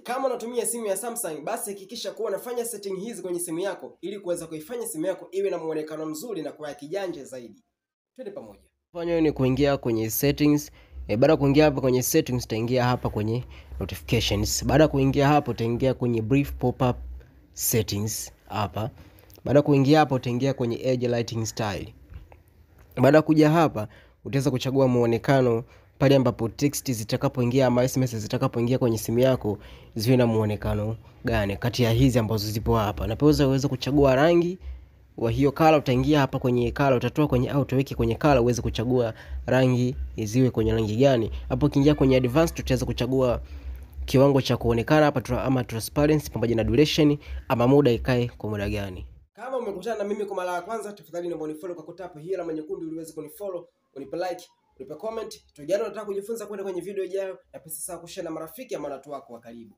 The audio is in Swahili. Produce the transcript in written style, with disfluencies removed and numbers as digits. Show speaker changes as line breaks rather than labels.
Kama unatumia simu ya Samsung, basi hakikisha kuwa unafanya setting hizi kwenye simu yako ili kuweza kuifanya simu yako iwe na muonekano mzuri na kuwa ya kijanja zaidi. Twende pamoja. Fanya ni kuingia kwenye settings. Baada ya kuingia hapa kwenye settings utaingia hapa kwenye notifications. Baada ya kuingia hapo utaingia kwenye brief pop-up settings hapa. Baada ya kuingia hapo utaingia kwenye edge lighting style. Baada ya kuja hapa utaweza kuchagua muonekano pale ambapo text zitakapoingia ama SMS zitakapoingia kwenye simu yako ziwe na muonekano gani kati ya hizi ambazo zipo hapa. Na pia uweze kuchagua rangi wa hiyo color. Utaingia hapa kwenye color, utatoa kwenye auto weke kwenye color uweze kuchagua rangi ziwe kwenye rangi gani. Hapo ukiingia kwenye advanced utaweza kuchagua kiwango cha kuonekana hapa ama transparency pamoja na duration ama muda ikae kwa muda gani. Kama umekutana na mimi kwa mara ya kwanza, tafadhali naomba unifollow kwa kutap hii alama nyekundu ili uweze kunifollow, unipe like, unipe comment. Tujana unataka kujifunza kwenda kwenye video ijayo, na pia sasa kushare na marafiki ama watu wako wa karibu.